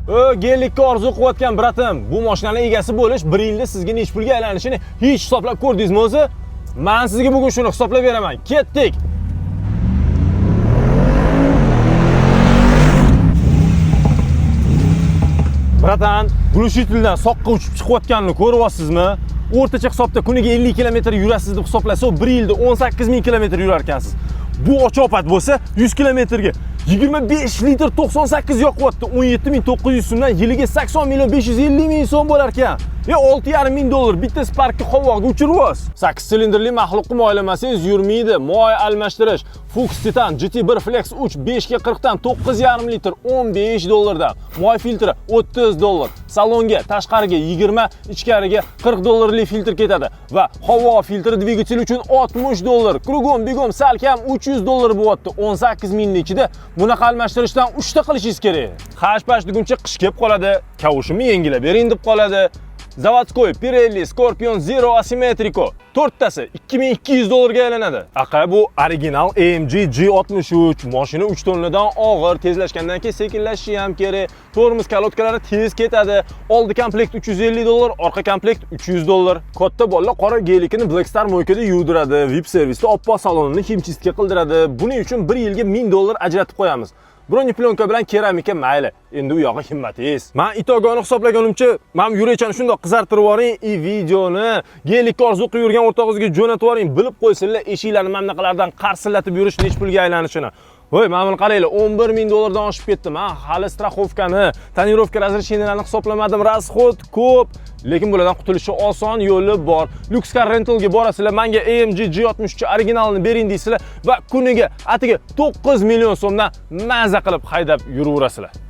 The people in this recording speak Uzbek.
Gelikka orzu qilayotgan брат im, bu mashinani egasi bo'lish bir yilda sizga necha pulga aylanishini hech hisoblab ko'rdingizmi o'zi? Men sizga bugun shuni hisoblab beraman. Ketdik. Братан, глушитель dan soqqa uchib chiqayotganini ko'ryapsizmi? O'rtacha hisobda kuniga 50 kilometr yurasiz deb hisoblasa, bir yilda 18 ming kilometr yurar ekansiz. Bu ochopat bo'lsa, 100 kilometrga 25 litr 98 yoqyapti. 17 900 so'mdan yiliga 80 million 550 ming so'm bo'lar ekan. 6,5 ming dollar bitta Sparkni havoga uchiryapsiz. 8 silindrli maxluqni moylamasangiz yurmaydi. Moy almashtirish Fuchs Titan GT1 Flex 3 5 ga 40 dan 9,5 litr 15 dollardan. Moy filtri 30 dollar. Salonga, tashqariga 20, ichkariga 40 dollarlik filtr ketadi va havo filtri dvigatel uchun 60 dollar. Кругом бегом salkam 300 dollar bo'lyapti. 18 mingning ichida bunaqa almashtirishdan 3 ta qilishingiz kerak. Hash-pash deguncha qish kelib qoladi. Kavushimni yengilab bering deb qoladi. Заводской Pirelli Scorpion Zero Asymmetrico to'rttasi 2200 dollarga aylanadi. Aqa, bu original AMG G63 mashina 3 tonnadan og'ir, tezlashgandan keyin sekinlashishi ham kerak. Tormoz kolodkalari tez ketadi. Oldi komplekt 350 dollar, orqa komplekt 300 dollar. Katta bolalar qora Gelikini Black Star мойка da yuvdiradi, VIP servisda oppoq salonini химчистка qildiradi. Buning uchun 1 yilga 1000 dollar ajratib qo'yamiz. Бронеплёнка bilan keramika mayli. Endi u yog'i himmatingiz. Men итого ni hisoblaganimcha, men yurakchani shundoq qizartirib yuboring, и videoni Gelikka orzu qilib yurgan o'rtog'ingizga jo'natib yuboring, bilib qo'ysinlar eshiklarni mana bunaqalardan qarsillatib yurish necha pulga aylanishini. Voy, mana buni qaranglar, 11 ming dollardan oshib ketdi. Men hali страховка ni, тонировка разрешения larni hisoblamadim. Расход ko'p, lekin bulardan qutulishi oson yo'li bor. Lux Car Rentalga borasizlar, menga AMG G63 originalini bering deysizlar va kuniga atigi 9 million so'mdan maza qilib haydab yuraverasizlar.